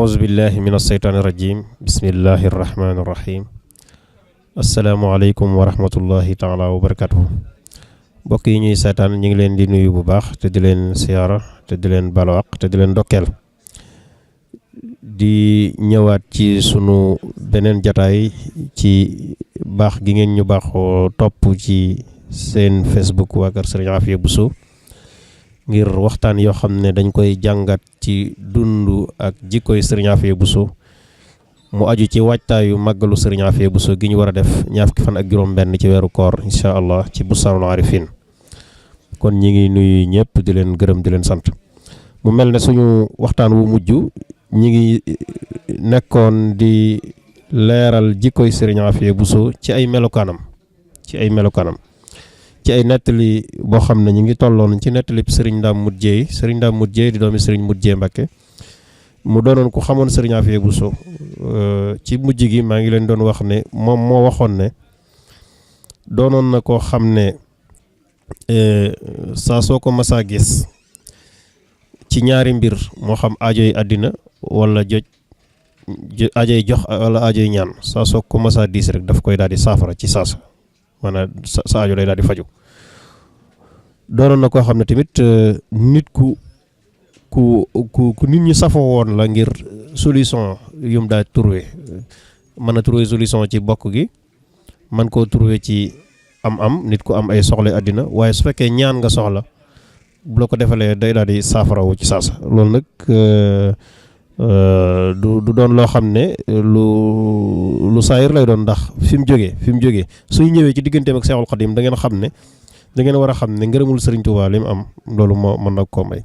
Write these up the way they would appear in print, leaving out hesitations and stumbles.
أعوذ بالله من الشيطان الرجيم بسم الله الرحمن الرحيم السلام عليكم ورحمة الله تعالى وبركاته mbokk yi ñuy seetaan ñu ngi leen di nuyu bu baax te di leen siyaara te di leen balwaq te di leen dokkeel di ñëwaat ci sunu beneen jataay ci baax gi ngeen ñu baaxoo topp ci seen Facebook waa kër Serigne Afia Bousso ngir waxtaan yoo xam ne dañ koy jàngat ci dundu ak jikkoy Serigne Afia Bousso mu aju ci waajtaayu màggalu Serigne Afia Bousso gi ñu war a def ñaar fukki fan ak juróom benn ci weeru koor incha allah ci Bustaanul Arifin kon ñi ngi nuyu ñëpp di leen gërëm di leen sant mu mel ne suñu waxtaan wu mujj ñi ngi nekkoon di leeral jikkoy Serigne Afia Bousso ci ay melokaanam ci ay nettali boo xam ne ñu ngi tolloon ci nettali Serigne Ndam Mujjee di doomi Serigne Mujjee Mbakke mu doonoon ku xamoon Serigne Afia Bousso ci mujj gi maa ngi leen doon wax ne moom moo waxoon ne doonoon na koo xam ne saa soo ko masaa gis ci ñaari mbir moo xam aajoy àddina wala aajoy jox wala aajoy ñaan saa soo ko masaa diis rek daf koy daal di saafara ci saasa maanaam sa aajo lay daal di faju doonoon na koo xam ne tamit nit ku nit ñi safoo woon la ngir solution yum daa trouver mën a trouver solution ci bokk gi man koo trouver ci am nit ku am ay soxla àddina waaye su fekkee ñaan nga soxla bu la ko defalee day daal di saafarawu ci saasa loolu nag du doon loo xam ne lu saayir lay doon ndax fi mu jógee suy ñëwee ci digganteem ak Seexul Xadim da ngeen xam ne da ngeen war a xam ne ngërëmul Sëriñ Tuubaa li mu am loolu moo mën na koo may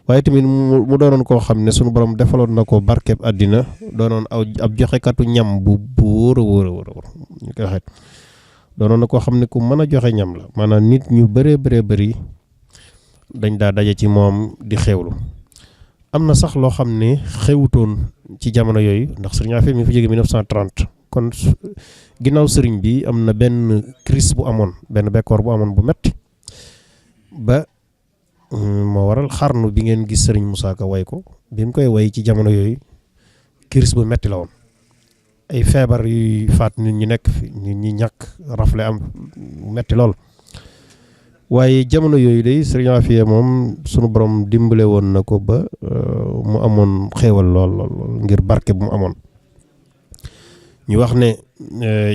waaye tamit mu doonoon koo xam ne sunu borom defaloon na ko barkeb àddina doonoon ab joxekatu ñam bu wóor a wóor ñu koy waxee doonoon na koo xam ne ku mën a joxe ñam la maanaam nit ñu bëree bëri dañ daa daje ci moom di xewlu am na sax loo xam ne xewutoon ci jamono yooyu ndax Serigne Afia mi fi jóge 1930 kon ginnaaw sëriñ bi am na benn crise bu amoon benn bekkoor bu amoon bu metti ba moo waral xarnu bi ngeen gis Serigne Moussa Ka way ko bi mu koy way ci jamono yooyu crise bu metti la woon ay feebar yuy faat nit ñi nekk fi nit ñi ñàkk rafle am metti lool waaye jamono yooyu day Serigne Afia moom sunu borom dimbale woon na ko ba mu amoon xéewal lool ngir barke bu mu amoon ñu wax ne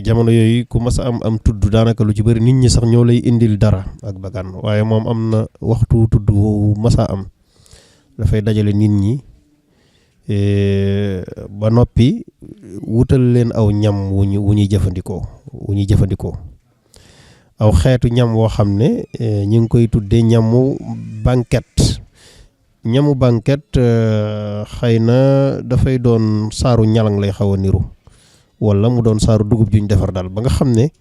jamono yooyu ku mas a am tudd daanaka lu ci bëri nit ñi sax ñoo lay indil dara ak bagaan waaye moom am na waxtu tudd woowu mas a am dafay dajale nit ñi ba noppi wutal leen aw ñam wu ñuy jëfandikoo aw xeetu ñam woo xam ne ñu ngi koy tuddee ñamu banquette xëy na dafay doon saaru ñalang lay xaw a niru wala mu doon saaru dugub juñ defar daal ba nga xam ne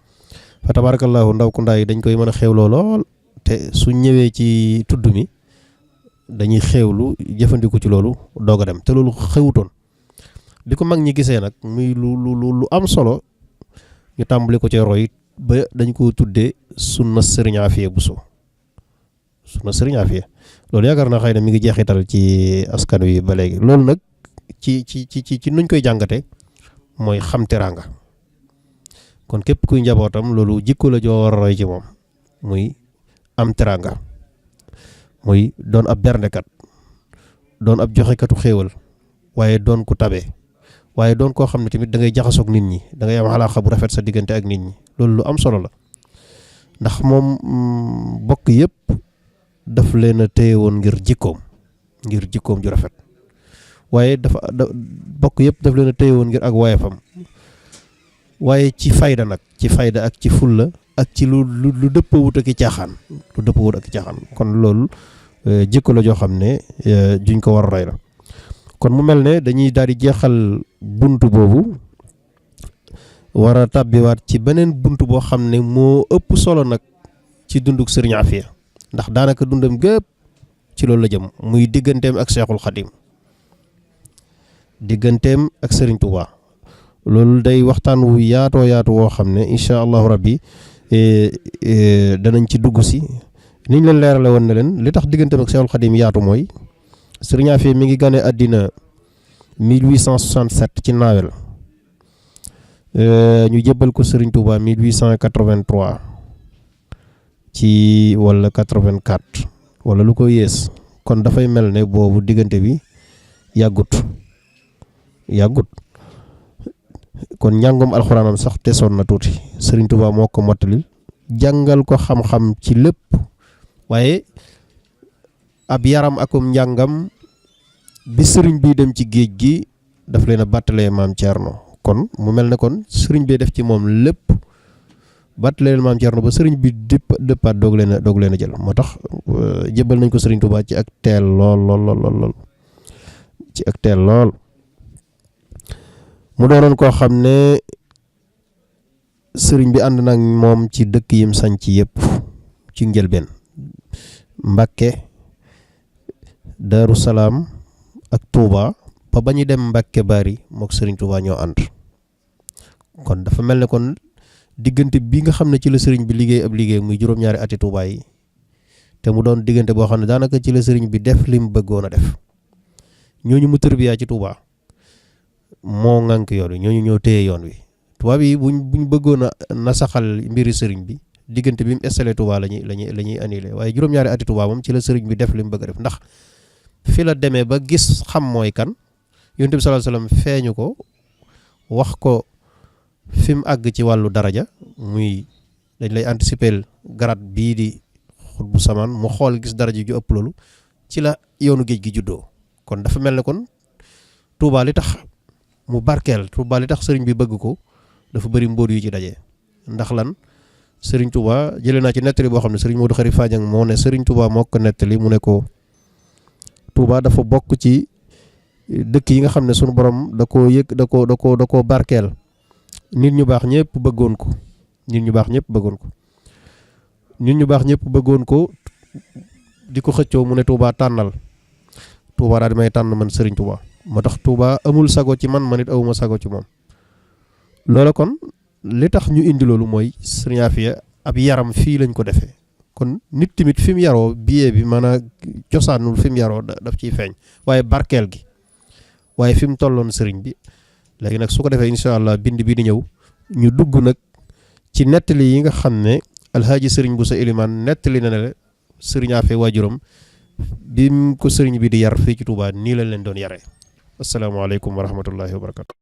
fa tabarakallahu ndaw ku ndaay dañ koy mën a xewloo lool te su ñëwee ci tudd mi dañuy xewlu jëfandiku ci loolu doog a dem te loolu xewutoon di ko mag ñi gisee nag muy lu am solo ñu tàmbali ko ci roy ba dañ ko tuddee sunna Serigne Afia Bousso loolu yaakaar naa xëy na mi ngi jeexital ci askan wi ba léegi loolu nag ci nuñ koy jàngate mooy xam teraanga kon képp kuy njabootam loolu jikko la joo war a roy ci moom muy am teraanga muy doon ab berndekat doon ab joxekatu xéewal waaye doon ku tabe waaye doon koo xam ne tamit da ngay jaxasoog nit ñi da ngay am xalaaxa bu rafet sa diggante ak nit ñi loolu lu am solo la ndax moom bokk yëpp daf leen a téye woon ngir jikkoom ju rafet waaye bokk yëpp daf leen a téye woon ngir ak woyefam waaye ci fayda ak ci fulla ak ci lu dëppawut ak i caaxaan kon loolu jikko la joo xam ne juñ ko war a roy la kon mu mel ne dañuy daal di jeexal buntu boobu war a tàbbiwaat ci beneen buntu boo xam ne moo ëpp solo nag ci dunduk Serigne Afia ndax daanaka dundam gépp ci loolu la jëm muy digganteem ak Cheikhul Khadim digganteem ak Serigne Touba loolu day waxtaan wu yaatoo woo xam ne incha allahu rabbi danañ ci dugg si niñ leen leerale woon ne leen li tax digganteem ak Cheikhul Khadim yaatu mooy Serigne Afia mi ngi gane àddina 1867 ci naawel ñu jébbal ko Serigne Touba 1883 ci wala 84 wala lu ko yées kon dafay mel ne boobu diggante bi yàggut kon njàngum alxuraanam sax tesoon na tuuti Serigne Touba moo ko mottalil jàngal ko xam-xam ci lépp waaye ab yaram akum njàngam bi sëriñ bi dem ci géej gi daf leen a bàttalee maam Thierno kon mu mel ne kon sëriñ bi def ci moom lépp bàttalee leen maam Thierno ba sëriñ bi dëppaat doog leen a jël moo tax jébbal nañ ko Serigne Touba ci ak teel lool ci ak teel lool mu doonoon koo xam ne sëriñ bi ànd nag moom ci dëkk yim sanc yëpp ci njëlbeen Mbàkke Daaru Salaam ak Touba ba ñu dem Mbàkke Bari mook sëriñ Touba ñoo ànd kon dafa mel ne kon diggante bi nga xam ne ci la sëriñ bi liggéey ab liggéey muy juróom-ñaari ati Touba yi te mu doon diggante boo xam ne daanaka ci la sëriñ bi def lim bëggoon a def ñooñu mu tërbiyaa ci Touba moo ŋànk yoon wi ñooñu ñoo téye yoon wi tubaab yi buñ bëggoon a nasaxal mbiri sëriñ bi diggante bi mu installé Touba lañuy annulé waaye juróom-ñaari ati Touba moom ci la sëriñ bi def li mu bëgg a def ndax fi la demee ba gis xam mooy kan Yonent bi sallallahu alayhi wasallam feeñu ko wax ko fi mu àgg ci wàllu daraja muy dañ lay anticiper grade bii di xutbu samaan mu xool gis daraja ju ëpp loolu ci la yoonu géej gi juddoo kon dafa mel ne kon Touba li tax mu barkeel Touba li tax sëriñ bi bëgg ko dafa bëri mbóot yu ci daje ndax lan sëriñ Touba jëlee naa ci nettali boo xam ne sëriñ Modou Khari Fadiang moo ne sëriñ Touba moo ko nettali mu ne ko Touba dafa bokk ci dëkk yi nga xam ne sunu borom da koo barkeel nit ñu baax ñëpp bëggoon ko nit ñu baax ñëpp bëggoon ko di ko xëccoo mu ne Touba tànnal Touba daal di may tànn man sëriñ Touba moo tax Touba amul sago ci man it awuma sago ci moom loola kon li tax ñu indi loolu mooy Sëriñ Afiya ab yaram fii lañ ko defee kon nit tamit fi mu yaroo billet bi maanaam cosaanul fi mu yaroo daf ciy feeñ waaye barkeel gi waaye fi mu tolloon sëriñ bi léegi nag su ko defee incha allah bind bi di ñëw ñu dugg nag ci nettali yi nga xam ne alhaaji sëriñ Bousso Elimane nettali na ne Sëriñ Afiya waajuram bi mu ko sëriñ bi di yar fii ci Touba nii lañ leen doon yaree asalaamaaleykum wa rahmatullahi wa barakatu